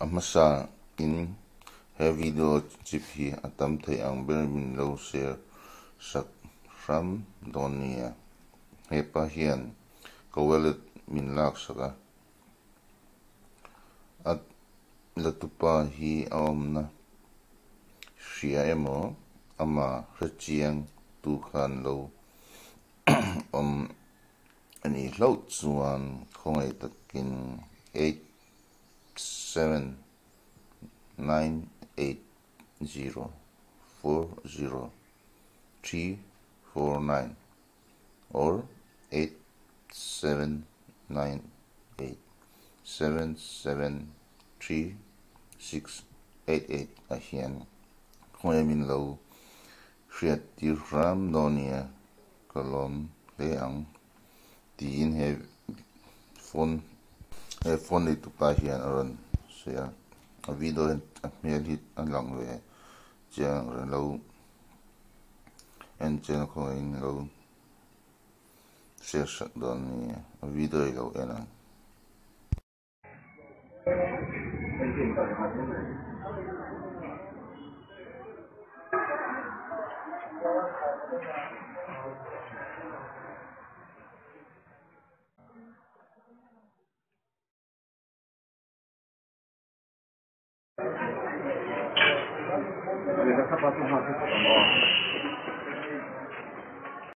A hmasa in he video chip hi a tam thei ang ber min lo share sak hram dawn nia. Hepa hian ka wallet min lak sak a, a la tupa hi a awmna hria emaw ama hrechiang tu khan lo awm a nih hlauh chuan khawngaih takin 8 7 9 8 0 4 0 3 4 9 or 8 7 9 8 7 7 3 6 8 8 ah hian khawngaih min lo hriat tir hram dawn nia ka lawm hle ang tiin he phone he phone nei tupa hian a rawn sawi a, a video hian a hmel hi a lang ve chiang ang lo en chian khawngaihin lo share sak dawn nia a video hi lo en ang.